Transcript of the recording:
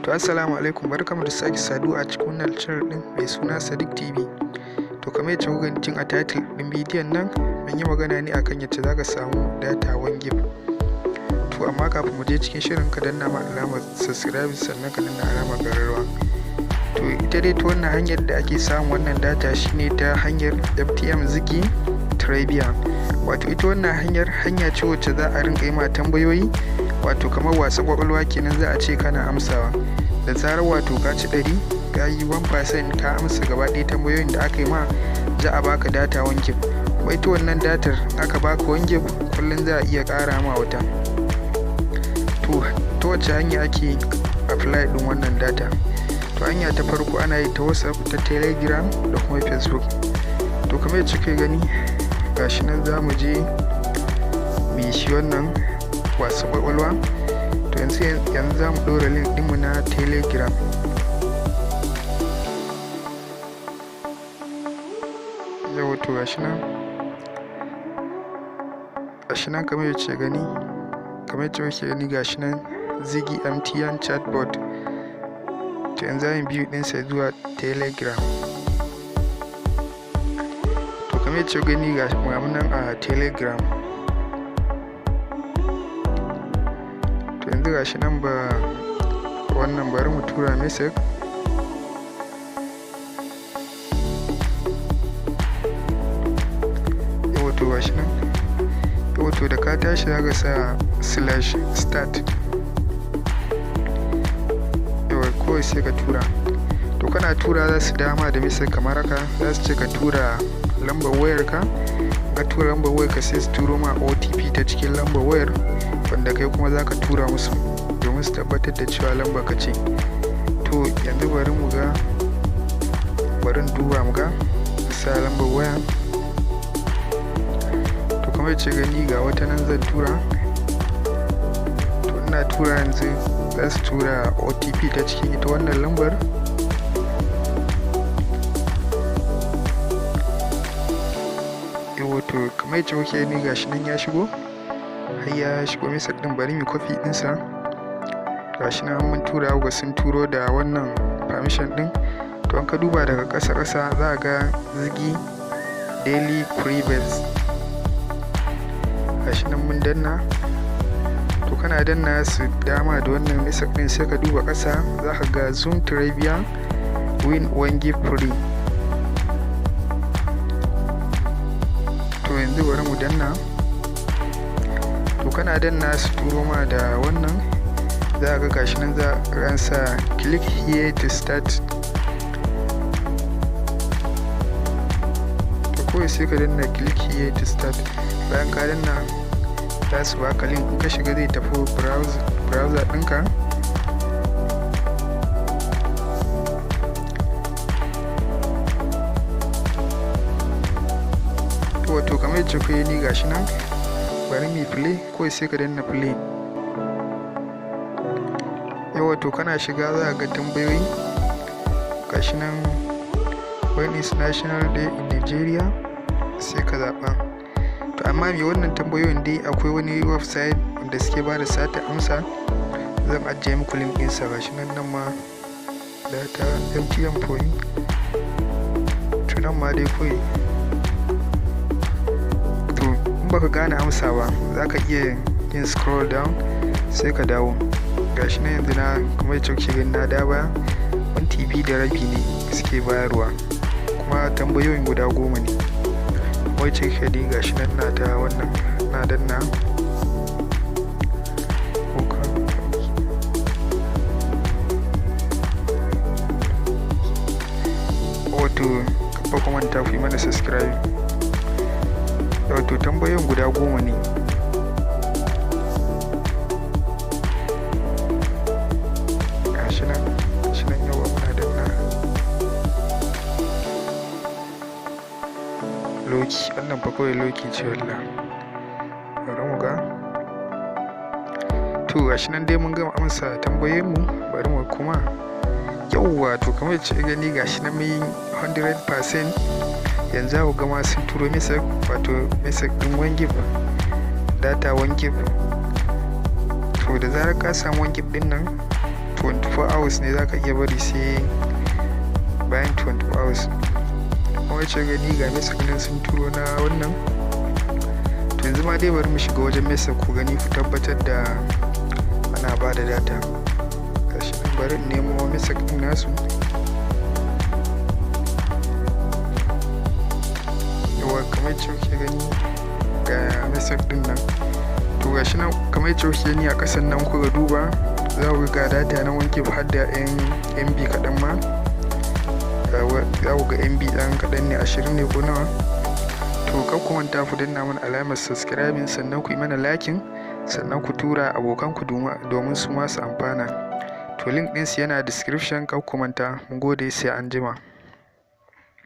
To, assalamu alaikum, barkamu da sake saduwa a cikin wannan channel din mai suna Sadiq TV. To, kamar yadda kuka gani tun a title din bidiyon nan, mun yi magana ne akan yadda zaka samu data 1 gig. To, amma kafin mu je cikin shirin, ka danna ma alamar subscribe, sannan ka danna alamar ƙararrawa. To, ita dai ta wannan hanyar da ake samun wannan data shine ta hanyar MTN Zigi Trivia. Wato ita wannan hanyar hanya ce wacce za a rinka yi ma tambayoyi, wato kamar wasan kwakwalwa kenan, za a ce kana amsawa. Da zarar wato ka ci 100, ka yi 1%, ka amsa gaba ɗaya tambayoyin da aka yi ma, za a baka data 1 gig. Kuma ita wannan datar, aka baka 1 gig, kullum za a iya ƙara ma wata. To, ta wacce hanya ake apply ɗin wannan data? To, hanya ta farko ana yi ta WhatsApp, ta Telegram da kuma Facebook. To, kamar yadda kuke gani, gashi nan za mu je mu yi shi wannan wasan kwakwalwa. To, yanzu za mu ɗora link ɗinmu na Telegram. Yau, to gashi nan kamar yadda kuke gani, gashi nan Zigi MTN chatbot. To, yanzu za mu biyu ɗinsa zuwa Telegram. To, kamar yadda gani, ga mu nan a Telegram. To, yanzu gashi nan, ba wannan, bari mu tura message. Yauwa, to gashi nan. Yauwa, to da ka tashi za ka sa /start. Yauwa, kawai sai ka tura. To, kana tura, za su dama da message kamar haka, za su ce ka tura lambar wayarka. Ka tura lambar wayarka, sai su turo ma OTP ta cikin lambar wayar, wanda kai kuma za ka tura musu domin su tabbatar da cewa lambar ka ce. To, yanzu bari mu ga, bari duba mu ga sa lambar waya. To, kamar yacce gani, ga wata nan zan tura. To, ina tura yanzu, za su tura OTP ta cikin ita wannan lambar. Yauwa, to kamar yacce kuke gani, gashi nan ya shigo, har ya shigo message din. Bari mu copy ɗinsa. Gashi nan mun tura, ga sun turo da wannan permission din. To, an ka duba daga ƙasa ƙasa, za a ga Zigi Daily Previous. Gashi nan mun danna. To, kana danna, su dama da wannan message din, sai ka duba ƙasa, za ka ga Zoom Trivia win 1 gig free. To, yanzu bari mu danna. To, kana danna, su turo ma da wannan, za ga gashi nan za a sa "Click here to start". To, kawai sai ka danna "Click here to start". Bayan ka danna, za su baka link. In ka shiga, zai tafi browser ɗinka. Wato kamar yacce kuke gani, gashi nan, bari mu play. Kawai sai ka danna play. Yawa, to kana shiga, za ga tambayoyi. Gashi nan, "When is National Day in Nigeria?" Sai ka zaɓa. To, amma me wannan tambayoyin dai, akwai wani website wanda suke ba da sata amsa, zan ajiye muku link ɗinsa. Gashi nan, nan ma data MTN for you. To, nan ma dai kawai, to in baka gane amsa ba, za ka iya yin scroll down, sai ka dawo. Gashi nan yanzu na kuma yacce kuke gani, na da baya. 1.5 TB ne suke bayarwa, kuma tambayoyin guda 10 ne. Wacce kuke gani, gashi nan na ta wannan, na danna ko ka. Wato kafa ku manta ku yi mana subscribe. Wato tambayoyin guda 10 ne. Gashi nan, gashi nan. Yawa, muna danna. Lucky, wannan fa kawai lucky ce wallah. Bari mu ga. To, gashi nan dai mun gama amsa tambayoyinmu. Bari mu kuma. Yauwa, to kamar yacce gani, gashi nan mun yi 100%. Yanzu za ku ga ma sun turo message, wato message ɗin 1 gig data, 1 gig. To, da zarar ka samu 1 gig ɗin nan 24 hours ne, za ka iya bari sai bayan 24 hours. Kuma ce gani ga message nan sun turo na wannan. To yanzu ma dai bari mu shiga wajen message ku gani, ku tabbatar da ana ba da data. Gashi nan, bari in nemo message ɗin nasu. Yawwa, kamar yacce kuke gani, ga message ɗin nan. To gashi nan, kamar yacce kuke gani a ƙasan nan, kuka duba za ku ga data na 1 gig har da yan MB kaɗan ma. Za ku ga MB ɗan kaɗan ne, 20 ne ko nawa. To kar ku manta ku danna mana alamar subscribing, sannan ku yi mana liking, sannan ku tura abokanku domin su ma su amfana. To link ɗinsu yana description, kar ku manta. Mun gode, sai anjima.